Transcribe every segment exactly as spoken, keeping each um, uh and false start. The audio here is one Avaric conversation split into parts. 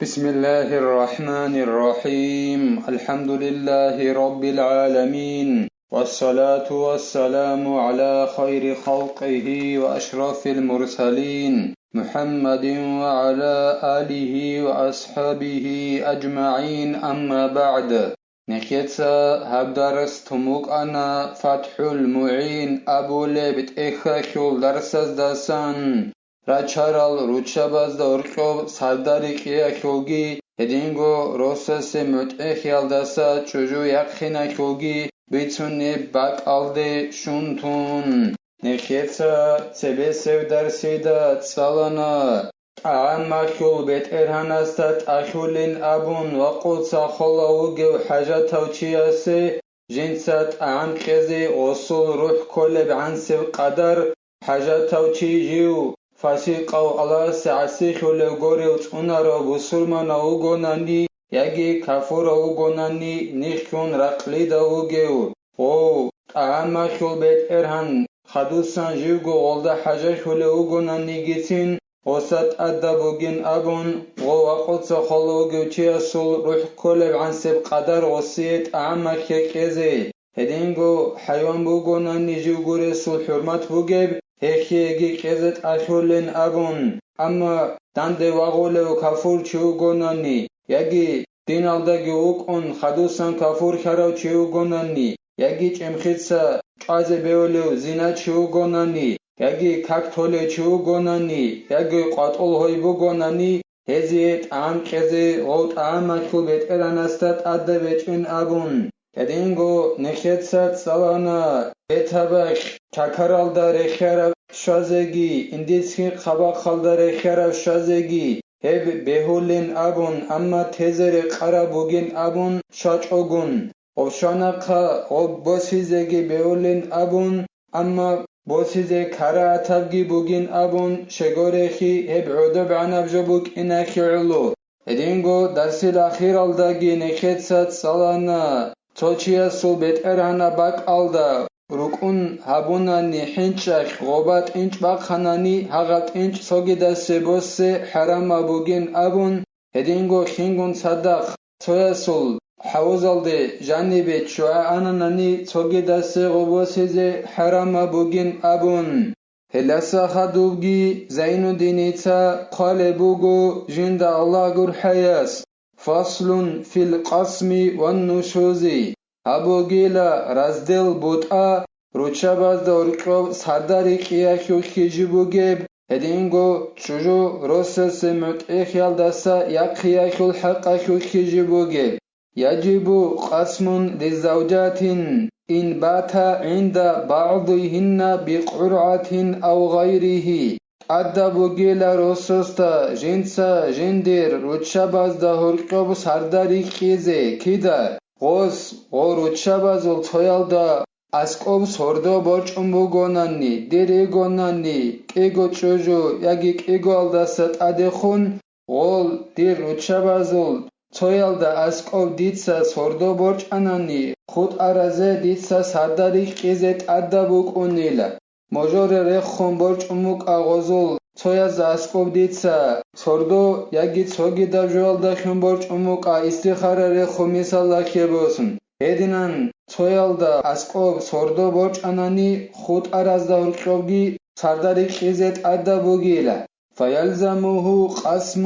بسم الله الرحمن الرحيم. الحمد لله رب العالمين. والصلاة والسلام على خير خلقه وأشرف المرسلين محمد وعلى آله وأصحابه أجمعين. أما بعد. Нехеца гьаб дарс тумукъана ФатхӀул МугӀин абулеб тӀехьалъул дарсаздасан, рачарал руччабазда гьоркьоб сардарикьиялъулги, гьединго росасе мутӀигӀлъиялдаса чӀужу яхъиналъулги бицунеб бакӀалде щун тун. Нехеца цебесев дарсида цӀалана. ТӀагӀамалъул бетӀергьанасда тӀалъулин абун вакъуца хола вугев хӀажатав чиясе жинца тӀагӀам кьезе гъосул рухӀ кколеб гӀансеб къадар, хӀажатав чи жив фасикъав Аллагьасе гӀасилъулев горев цӀунарав бусурманав вугонани яги кафурав вугонани нихьун ракълидав вугев, гъов, тӀагӀамалъул бетӀергьан хадусан живго гъолда хӀажалъулев вугонанигицин, гъоса тӀадаб бугин абун, гъов вакъуца хола вугев чиясул рухӀ кколеб гӀансеб къадар гъосие тӀагӀамалъе кьезе, гьединго хӀайван бугонани жив гуресул хӀурмат бугеб, гьехиеги кьезе тӀалъулин абун. Амма данде вагъулев кафур чи вугонани, яги диналдаги вукӀун хадусан кафурлъарав чи вугонани, яги чӀемхица чӀвазе бевулев зиначи вугонани, яги как толев чи вугонани, яги къватӀул гьой бугонани, гьезие тӀагӀам кьезе гъов тӀагӀамалъул бетӀергьанасда тӀадаб гьечӀин абун. Гьединго нехеца цӀалана бетабалъ чакаралда рехиараб щвазеги, индицин хъабахъалда рехиараб щвазеги, гьеб бегьулин абун, амма тезе рекъараб бугин абун щвачӀогун, гъоб щванахъа гъоб босизеги бегьулин абун, амма босизе карагьатабги бугин абун щегорехи, гьеб гӀодобгӀанаб жо букӀинахи гӀоло. Гьединго дарсил ахиралдаги нехеца цӀалана, цо чиясул бетӀергьанаб бакӀалда рукӀун гьабунани хӀинчӀалъ гъоба тӀинчӀ бахъанани, гьагъаб тӀинчӀ цогидасе босе хӀарамаб бугин абун, гьединго хингун цадахъ цоясул хӀавузалде жанибе ччугӀа ананани, цогидасе гъоб босизе хӀарамаб бугин абун. Гьелдаса хадубги Зайнуддиница хъвалеб буго жинда Аллагь гурхӀаяс: «Фаслун фил къасми ван нушузи», абугила раздел бутӀа, руччабазда гьоркьоб сардарикьиялъулъги жиб бугеб, гьединго чӀужу росасе мутӀигӀлъиялдаса яхъиялъул хӀакъалъулъги жиб бугеб. يجب قسم للزوجات إن بات عند بعضهن بقرعة أو غيره. ТӀадаб бугила росасда жинца жиндир руччабазда гьоркьоб сардарикьизе кида, гъос гъо руччабазул цоялда аскӀоб сордо борчӀун бугонани, дир йигонани, кӀиго чӀужу яги кӀигоялдаса тӀадехун, гъол дир руччабазул цоялда аскӀоб дица сордо борчӀанани, хутӀаразе дица сардарикьизе тӀадаб букӀунила. Можоре рехун борчӀун букӀа гъозул цоязда аскӀоб дица сордо яги цогидаб жоялдалъун борчӀун букӀа, истихара рехун мисаллахъе босун. Гьединан цоялда аскӀоб сордо борчӀанани, хутӀаразда гьоркьобги сардарикьизе тӀадаб бугила. فيلزمه قسم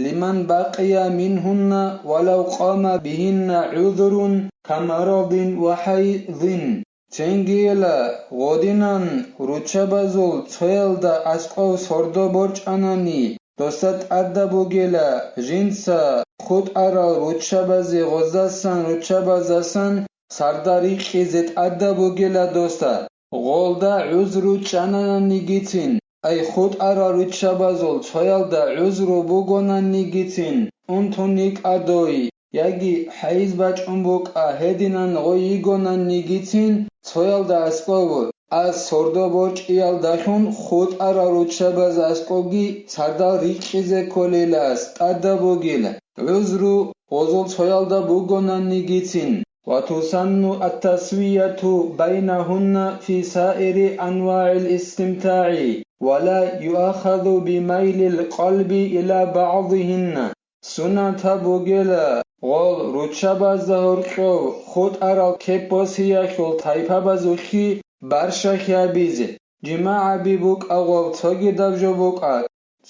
لمن بقي منهن ولو قام بهن عذر كمرض وحيض. Цинги ила гъодинан руччабазул цоялда аскӀов сордо борчӀанани, досда тӀадаб бугила жинца хутӀарал руччабазе гъоздасан руччабаздасан сарда рикьизе тӀадаб бугила досда. Гъолда гӀузру чӀанананигицин, ай хутӀарал руччабазул цоялда гӀузру бугонанигицин, унтун йикӀа дой, яги хӀайз бачӀун букӀа гьединан гъой йигонаннигицин, цоялда аскӀов ас сордо борчӀиялдалъун хутӀарал руччабаз аскӀовги сардал рикьизе кколелас тӀадаб бугила, гӀузру гъозул цоялда бугонаннигицин. وتسن التسوية بينهن في سائر أنواع الاستمتاع، ولا يؤخذ بميل القلب إلى بعضهن. суннатаб бугела гъол руччабазда гьоркьов хутӀарал кеп босиялъул тайпабазулъги барщахъ гьабизе, жимагӀаби букӀа гъов цогидаб жо букӀа,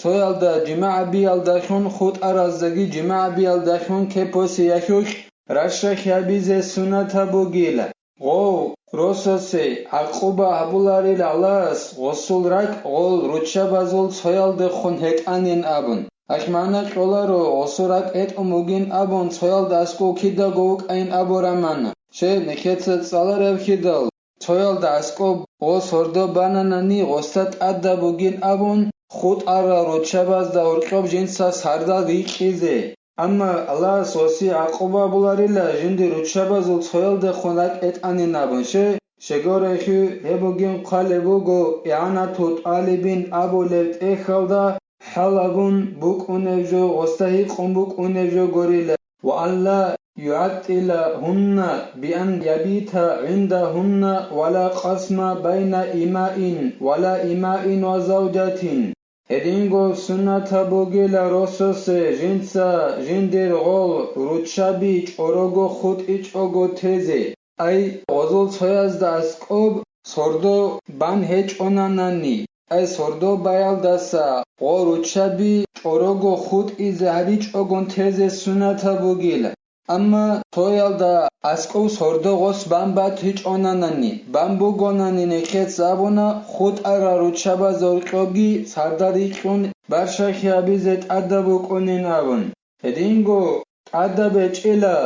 цоялда жимагӀабиялдалъун хутӀараздаги жимагӀабиялдалъун кеп босиялъулъ ращахъ гьабизе суннатаб бугила. Гъов, росасе гӀакъуба гьабуларел Аллагьас гъосул ракӀ гъол руччабазул цоялдехун гьетӀанин абун. Гьалъ магӀна кьоларо, гъосул ракӀ гьетӀун бугин абун, цоялда аскӀов кидаго вукӀайин абураб магӀна. Щай, нехеца цӀалараб кидал, цоялда аскӀоб гъос сордо бананани, гъосда тӀадаб бугин абун, хутӀарал руччабазда гьоркьоб жинца сардал рикьизе. Амма Аллагьас гъосе гӀакъуба гьабуларила жиндир руччабазул цоялдехун ракӀ гьетӀанин абун. Щай, щегорехи гьеб бугин хъвалеб буго ИгӀанату тӀалибин абулеб тӀехьалда, хӀалабун букӀунеб жо, гъосда гьикъун букӀунеб жо гурила: «Ва ан ла югӀаттилагьунна би ан ябита гӀиндагьунна ва ла къасма байна имаин ва ла имаин ва завжатин». Гьединго суннатаб бугила росасе жинца жиндир гъол руччаби чӀорого хутӀичӀого тезе. Ай, гъозул цоязда аскӀоб сордо бан гьечӀонанани, ай, сордо баялдаса гъол руччаби чӀорого хутӀизе гьаричӀогон тезе суннатаб бугила. Амма цоялда аскӀов сордо гъос бан батичӀонанани, бан бугонани, нехеца абуна хутӀарал руччабазда гьоркьобги сардал рикьун барщахъ гьабизе тӀадаб букӀунин абун. Гьединго тӀадаб гьечӀила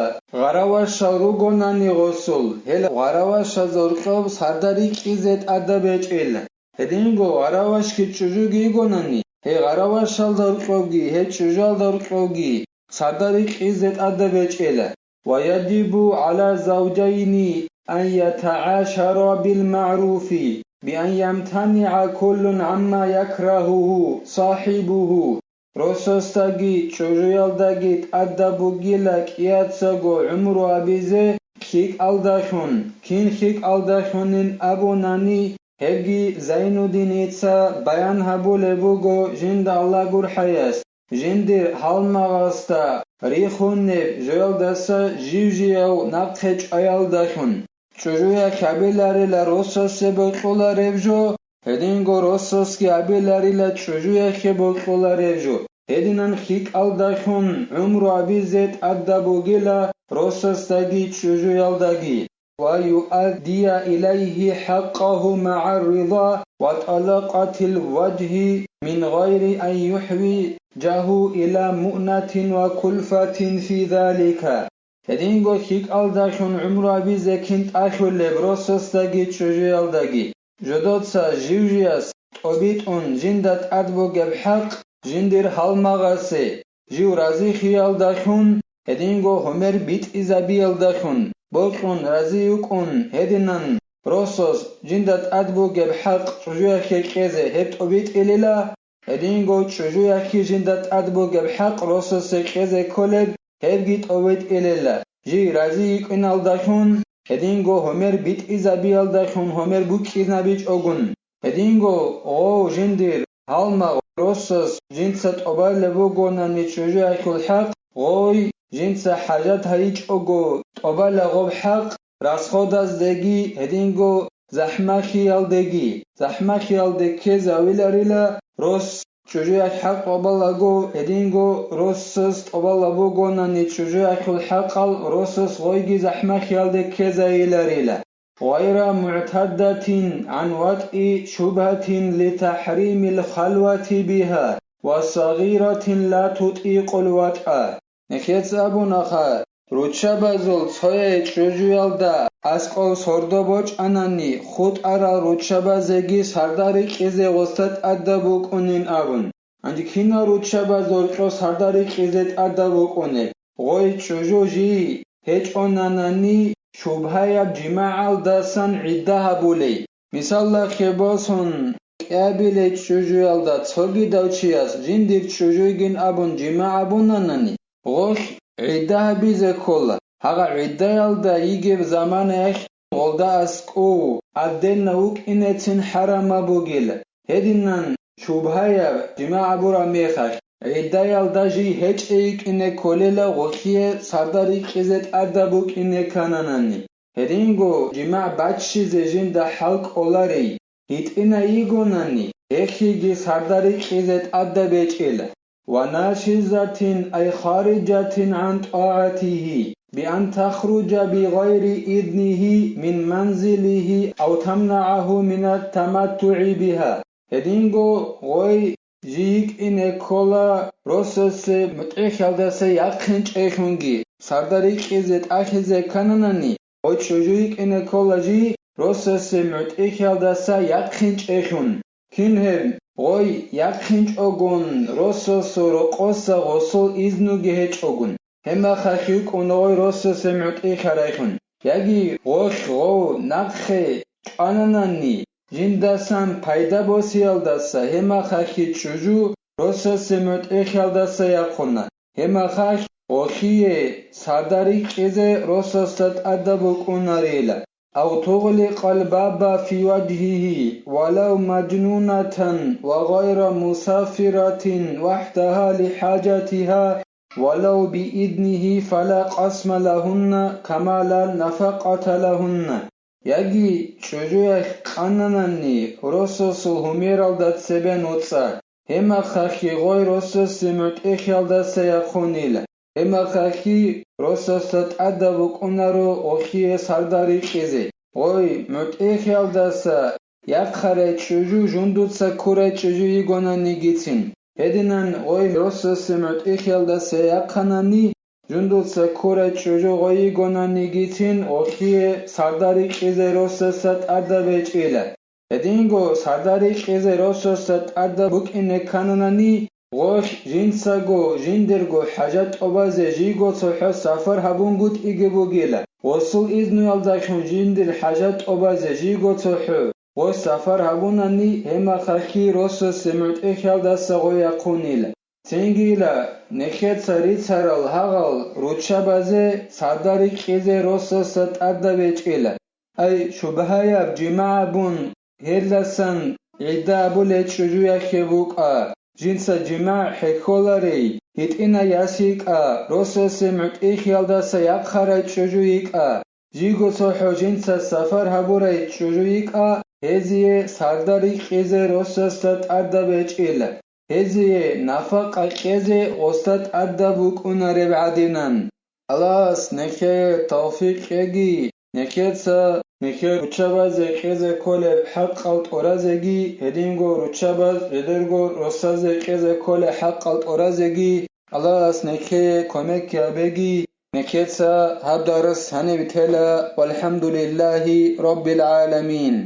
гъаравашал ругонани гъосул, гьел гъаравашазда гьоркьоб сардал рикьизе тӀадаб гьечӀила. Гьединго гъаравашги чӀужуги йигонани, гьей гъаравашалда гьоркьобги, гьей чӀужуялда гьоркьобги сардал рикьизе тӀадаб гьечӀила. ويجب على الزوجين أن يتعاشرا بالمعروف بأن يمتنع كل عما يكرهه صاحبه. Росасдаги чӀужуялдаги тӀадаб бугила кӀияцаго гӀумру гьабизе лъикӀалдалъун, кин лъикӀалдалъунин абунани, гьебги Зайнуддиница баян гьабулеб буго жинда Аллагь гурхӀаяс, жиндир гьалмагъасда рихунеб жоялдаса жив-жияв нахъе чӀваялдалъун. ЧӀужуялъ гьабиларила росасе бокьулареб жо, гьединго росасги гьабиларила чӀужуялъе бокьулареб жо. Гьединан лъикӀалдалъун гӀумру гьабизе тӀадаб бугила росасдаги чӀужуялдаги. ويؤدي إليه حقه مع الرضا وطلقة الوجه من غير أن يحوجه إلى مؤنة وكلفة في ذلك. Гьединго лъикӀалдалъун гӀумру гьабизе кин тӀалъулеб росасдаги чӀужуялдаги. Жодоца жив-жияс тӀобитӀун жинда тӀад бугеб хӀакъ жиндир гьалмагъасе, жив разихиялдалъун, гьединго гьумер битӀизабиялдалъун, бокьун рази йукӀун гьединан, росас жинда тӀад бугеб хӀакъ чӀужуялъе кьезе гьеб тӀобитӀилила, гьединго чӀужуялъе жинда тӀад бугеб хӀакъ росасе кьезе кколеб гьебги тӀобитӀилила, жий рази йикӀиналдалъун, гьединго гьумер битӀизабиялдалъун гьумер букӀинабичӀогун. Гьединго гъов жиндир гьалмагъ росас жинца тӀобалеб бугонани чӀужуялъул хӀакъ, гъой жинца хӀажат гьайичӀого тӀобала гъоб хӀакъ расходаздеги гьединго захӀмахиялдеги, захӀмахиялде ккезавиларила рос. ЧӀужуялъ хӀакъ тӀобалаго гьединго росас тӀобалаб бугонани чӀужуялъул хӀакъал росас гъойги захӀмахиялде ккезайиларила. غير معتدة عن وطء شبهة لتحريم الخلوة بها وصغيرة لا تطيق الوطء. Нехец абунаха, руччабазул цояй чӀужуялда аскӀов сордо бочӀанани, хутӀарал руччабазеги сардал рикьизе гъосда тӀадаб букӀунин абун. Гьанже кинал руччабазда гьоркьов сардал рикьизе тӀадаб букӀунеб? Гъой чӀужу жий гьечӀонанани, шубгьаяб жимагӀалдасан гӀидда гьабулей. Мисаллахъе босун, кӀиабилей чӀужуялда цогидав чияс жиндир чӀужуйгин абун жимагӀ гьабунанани, гъолъ гӀидда гьабизе ккола. Гьагъа гӀиддаялда йигеб заманаялъ гъолда аскӀов, отдельно вукӀинецин хӀарамаб бугила. Гьединан шубгьаяб жимагӀ гьабураб мехалъ, гӀиддаялда жий гьечӀей йикӀине кколела гъолъие сарда рикьизе тӀадаб букӀине ккананани. Гьединго жимагӀ баччизе жинда хӀал кӀоларей, гьитӀинай йигонани, гьелъиеги сарда рикьизе тӀадаб гьечӀела. Ва нашизатин ай хариджатин гӀан тӀагӀатигьи, биан тахруджа бигъайри иднигьи мин манзилигьи ав тамнагӀагьу минат таматтугӀи бигьа. Гьединго гъой жий йикӀине ккола росасе мутӀигӀлъиялдаса яхъин чӀейхунги, сарда рикьизе тӀалъизе ккананани, гъой чӀужу йикӀине ккола жий росасе мутӀигӀлъиялдаса яхъин чӀейхун. Кин гьеб, гъой яхъинчӀогун, росасул рокъоса гъосул изнуги гьечӀогун, гьебмахалъ йикӀун гъой росасе мутӀигӀлъарайхун, яги гъолъ гъов нахъе чӀвананани, жиндасан пайда босиялдаса гьебмахалъ чӀужу росасе мутӀигӀлъиялдаса яхъуна, гьебмахалъ гъолъие сарда рикьизе росасда тӀадаб букӀунарила. أو تغلق الباب في وجهه ولو مجنونة وغير مسافرة وحدها لحاجتها ولو بإذنه فلا قسم لهن كما لا نفقة لهن. Яги чӀужуялъ къананани росасул гьумералда цебе нуцӀа, гьебмахалъ гъой росасе мутӀигӀлъиялдаса яхъунила. Гьебмахалъ росасда тӀадаб букӀунаро гъолъие сарда рикьизе. Гъой мутӀигӀлъиялдаса яхъарай чӀужу жундуца ккурай чӀужу йигонанигицин. Гьединан гъой росасе мутӀигӀлъиялдаса яхъанани, жундуца ккурай чӀужу гъой йигонанигицин гъолъие сарда рикьизе росасда тӀадаб гьечӀила. Гьединго сарда рикьизе росасда тӀадаб букӀине ккананани, гъолъ жинцаго жиндирго хӀажат тӀобазе жийго цохӀо сафар гьабунгутӀиги бугила, гъосул изнуялдалъун жиндир хӀажат тӀобазе жийго цохӀо гъос сафар гьабунани, гьебмахалъ росасе мутӀигӀлъиялдаса гъой яхъунила. Цингила нехеца рицарал гьагъал руччабазе сарда рикьизе росасда тӀадаб гьечӀила. Ай, шубгьаяб жимагӀ абун, гьелдасан гӀидда абулей чӀужуялъе букӀа, жинца жимагӀ хӀехьоларей, гьитӀинай яс йикӀа, росасе мутӀигӀлъиялдаса яхъарай чӀужу йикӀа, жийго цохӀо жинца сафар гьабурай чӀужу йикӀа, гьезие сарда рикьизе росасда тӀадаб гьечӀила. Гьезие нафакъа кьезе гъосда тӀадаб букӀунареб гӀадинан. Аллагьас нехее тавфикъ кьеги, нехеца нехер руччабазе кьезе кколеб хӀакъал тӀуразеги, гьединго руччабаз жидерго росазе кьезе кколеб хӀакъал тӀуразеги Аллагьас нехее кумек гьабеги, нехеца гьаб дарс гьаниб тела, валхӀамдулиллагьи раббил гӀаламин.